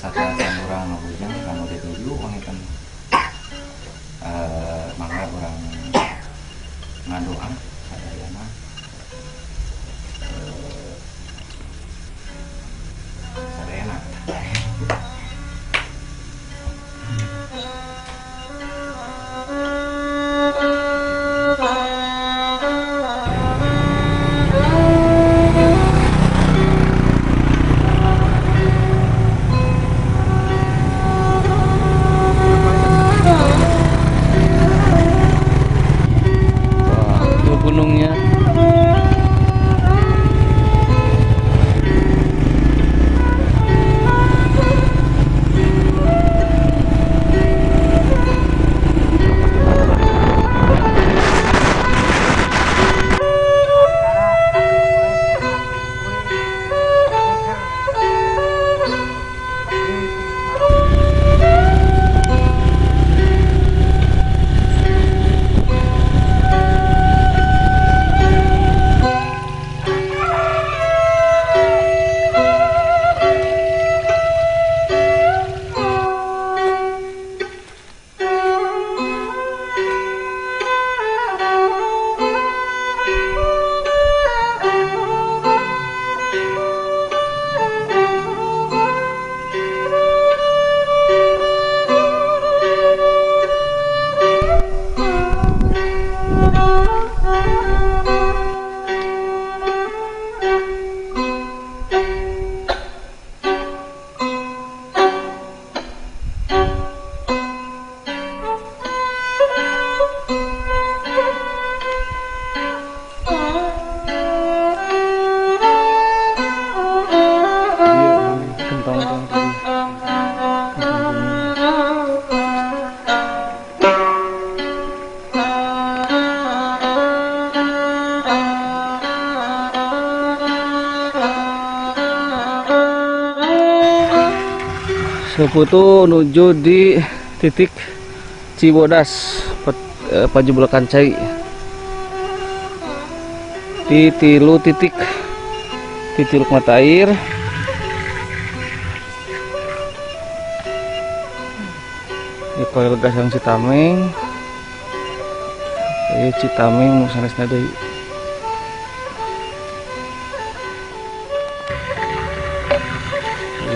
Sateuacan urang ngabujang kanu dituju wangitan mangga urang ngadoa sadayana sadayana. Gunungnya. Seputu menuju di titik Cibodas Pajublekan Cai di tilu titik titik mata air. Di koil gas yang Citameng, Citameng sanesna deui.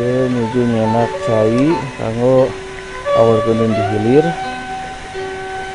Menuju nyenak cai kanggo awal keun di hilir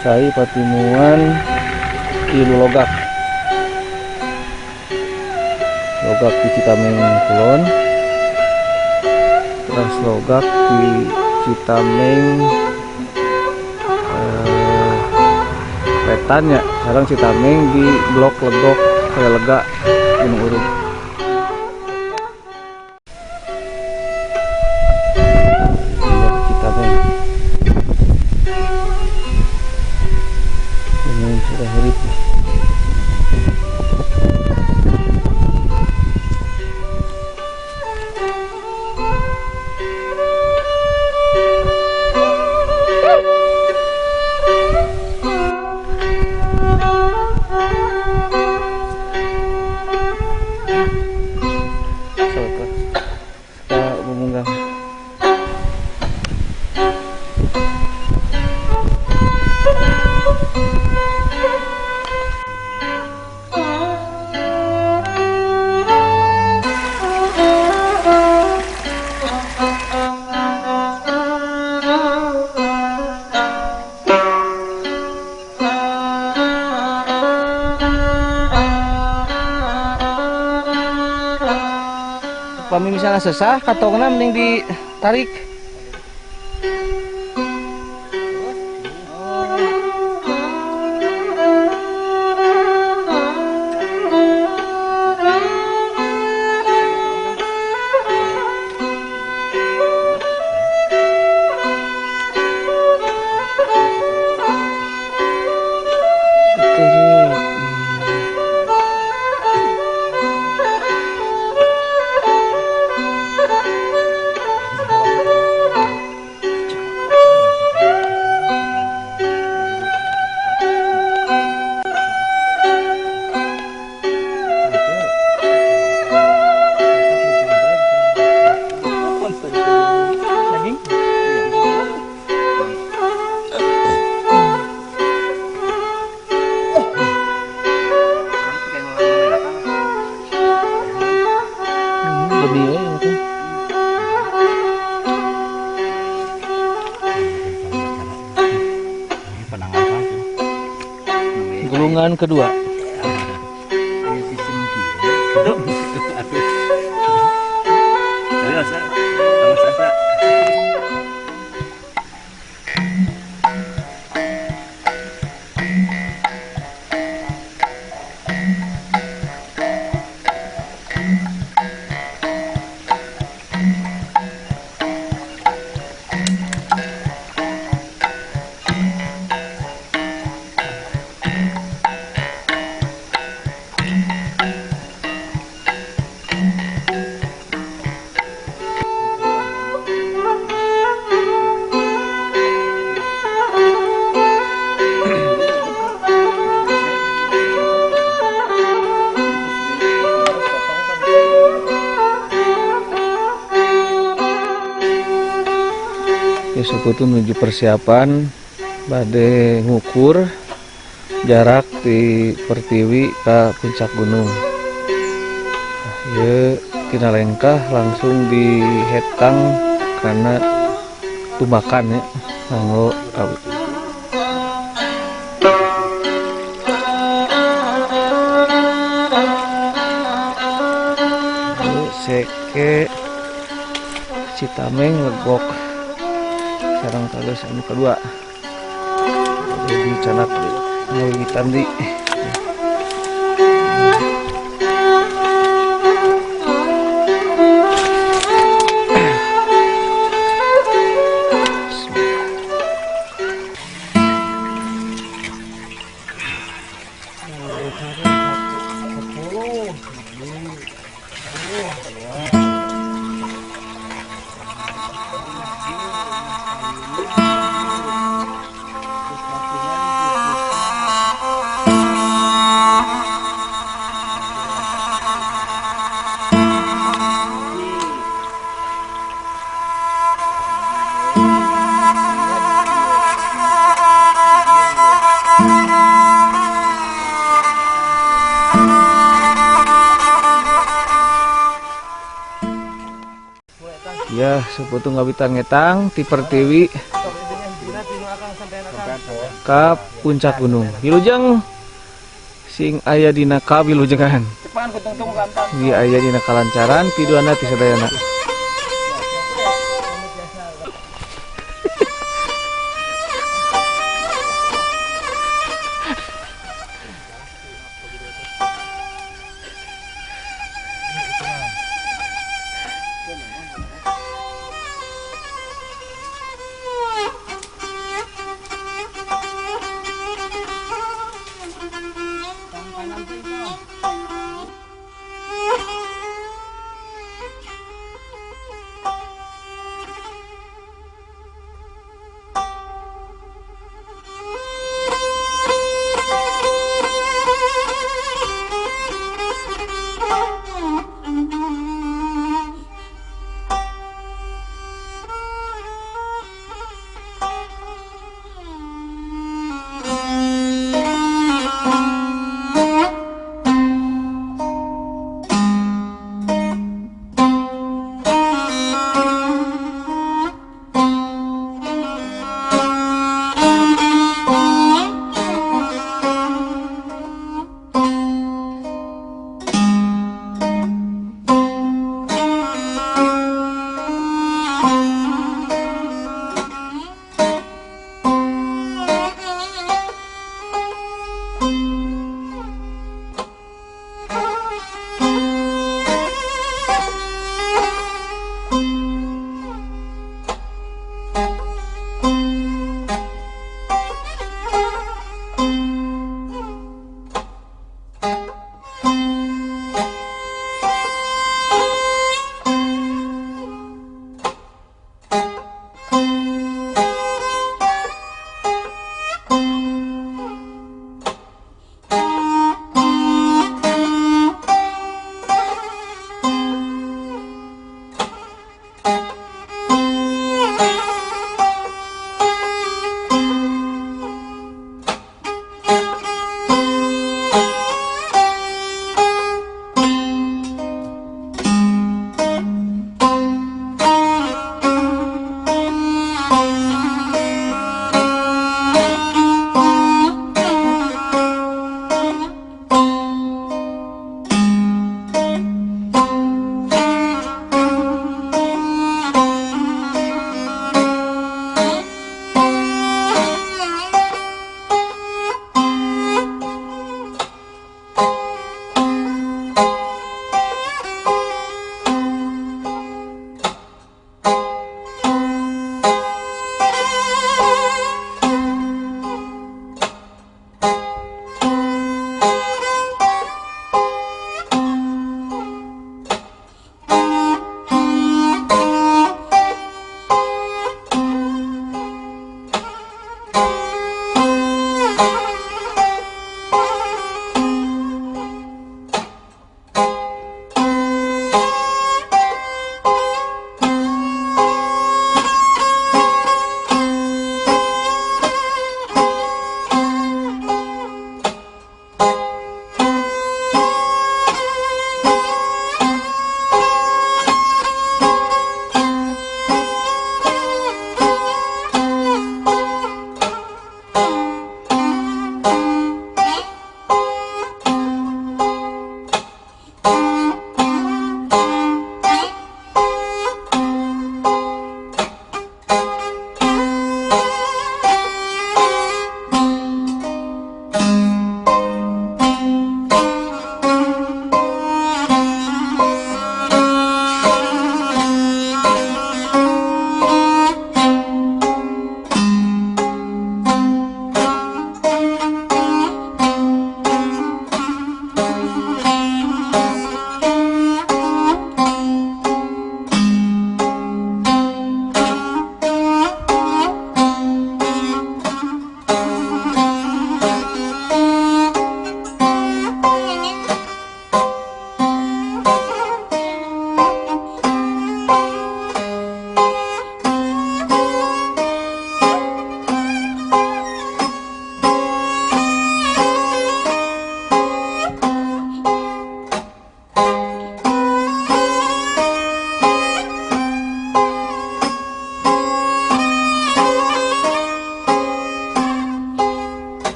cai patimuan tilu logak logak di Citameng Kulon, terus logak di Citameng Wetan ya, sekarang Citameng di Blok Legok Lega Gunung Urug. Ini sudah hidup. Pami misalnya sesah katongna mending ditarik. Lemi we itu. Gulungan kedua. Ya, suku itu menuju persiapan bade ngukur jarak di Pertiwi ke puncak gunung. Nah, ya tina lengkah langsung dihetang karena tumbakan ya nganggo awi. Seke Citameng Legok sareng kados anu kedua jadi canak ngawitan di Ya, seputu ngawitan ngetang ti Pertiwi ka puncak gunung. Wilujeng sing aya dina kawilujengan. Ieu aya dina kalancaran piduana ti sadayana.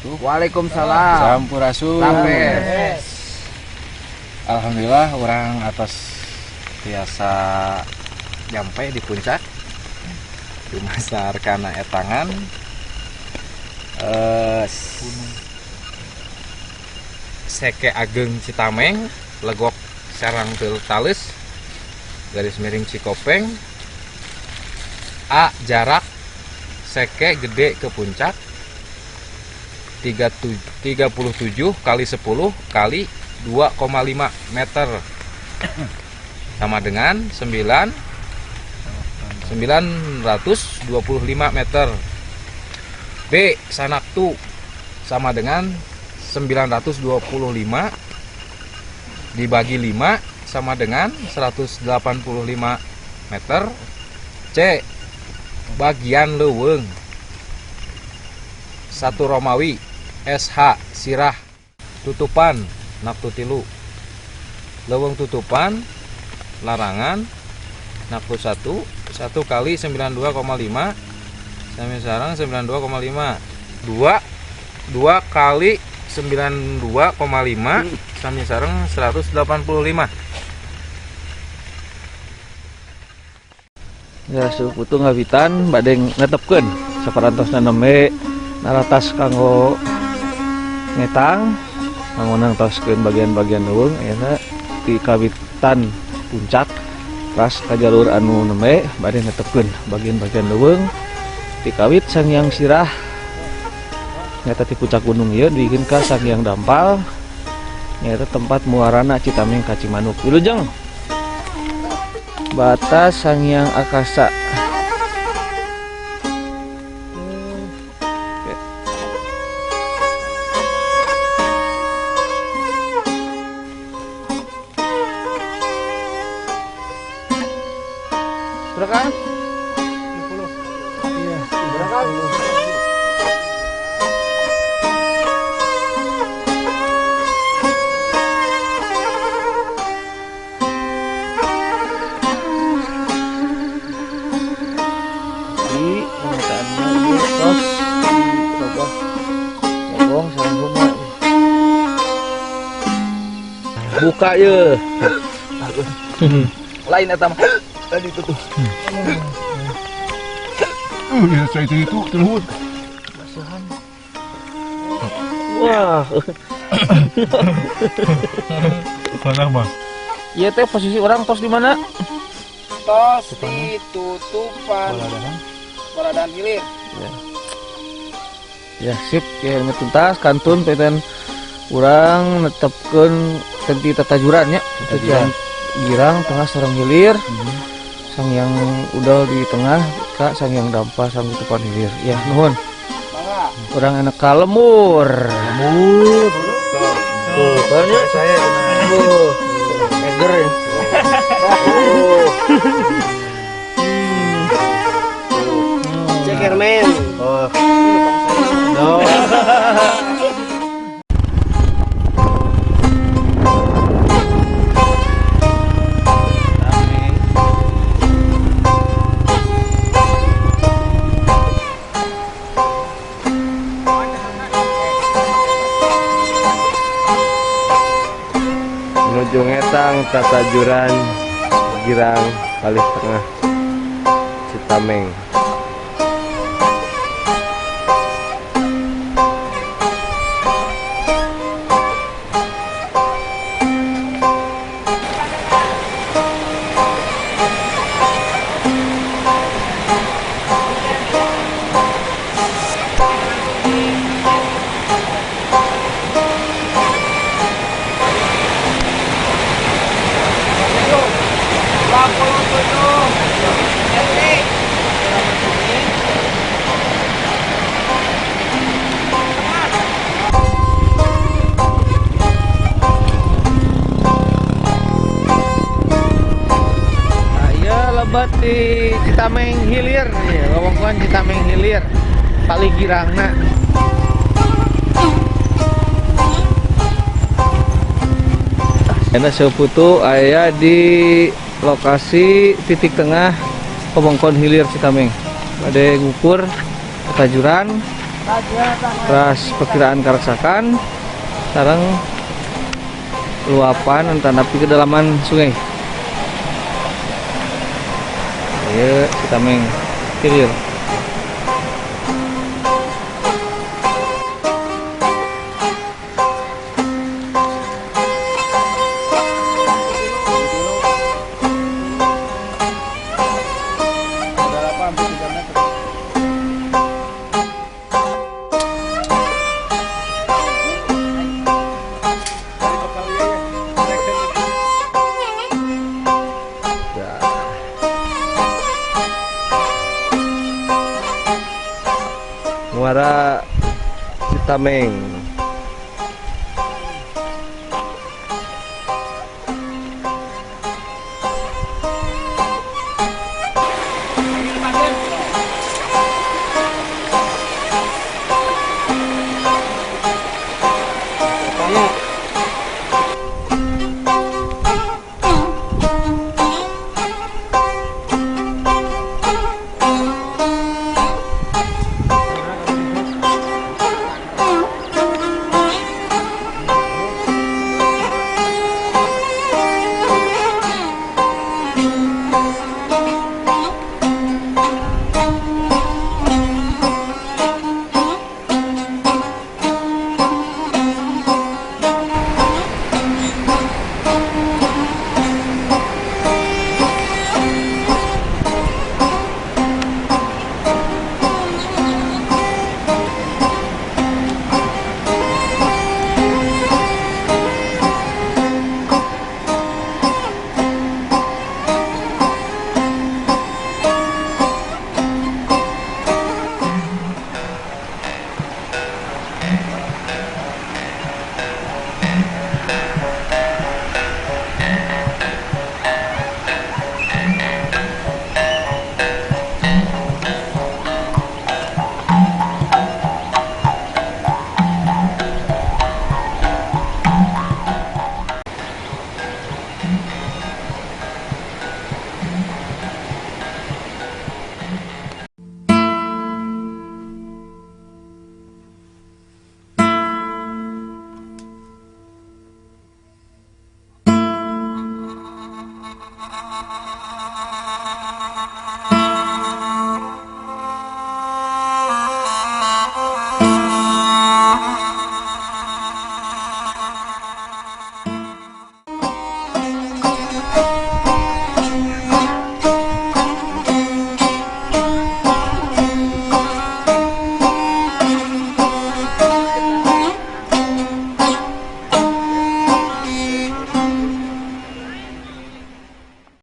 Wabarakatuh. Waalaikumsalam. Sampurasun. Rampes. Alhamdulillah urang atos tiasa nyampe di puncak. Dumasar kana etangan Seke Ageng Citameng, Legok Serang Tales, garis miring Cikopeng. A, jarak Seke Gede ke puncak 37 kali 10 kali 2,5 meter sama dengan 925 meter. B, Sanaktu sama dengan 925 dibagi 5 sama dengan 185 meter. C, bagian leuweung 1 Romawi SH Sirah tutupan naktu 3, leuweung tutupan larangan naktu 1, 1 kali 92,5 sami sarang 92,5, 2 kali 92,5 sami sarang 185. Ya, suputu ngawitan bade netepkeun saparantosna nembe naratas kanggo ngetang kanggo nangtoskeun bagian-bagian leuweung ayeuna di kawitan puncak ras ka jalur anu nembe bade netepkeun bagian-bagian leuweung di kawit Sanghyang Sirah nyata di puncak gunung ieu dieukeun ka Sanghyang Dampal nyata tempat muarana Citameng ka Cimanuk. Wilujeng batas Sanghyang Akasa. Berapa? 30. Iya, berapa? Di pemetaannya ieu tos dirobah jagong sareng rumah. Buka ye. Lain eta mah. Tadi itu tuh. Ya saya itu terus. Wah. Mana mah? Iya teh posisi orang tos di mana? Tos di tutupan Baladahan Hilir. Ya. Ya sip, ya tuntas kantun peten urang netepkeun tenti tatajuran nya. Tatajuran girang tengah sareng hilir. Sanghyang Udal di tengah, Kak Sanghyang Dampa sang tutupan hilir. Ya nuhun. Urang enak ka lemur. Lemur. Tuh, kan ya saya tuh. Eger ya. Cekermen. Oh. No. Menuju ngetang tatajuran girang palih tengah Citameng. Di Citameng Hilir, ya, wewengkon Citameng Hilir, Pali Girangna. Enak seuputu aya di lokasi titik tengah wewengkon Hilir Citameng. Bade ngukur ketajuran Teras perkiraan karaksakan sareng luapan tanapi kedalaman sungai. Ieu Citameng Hilir. Berapa hampir 3 meter. Ya. Muara Citameng.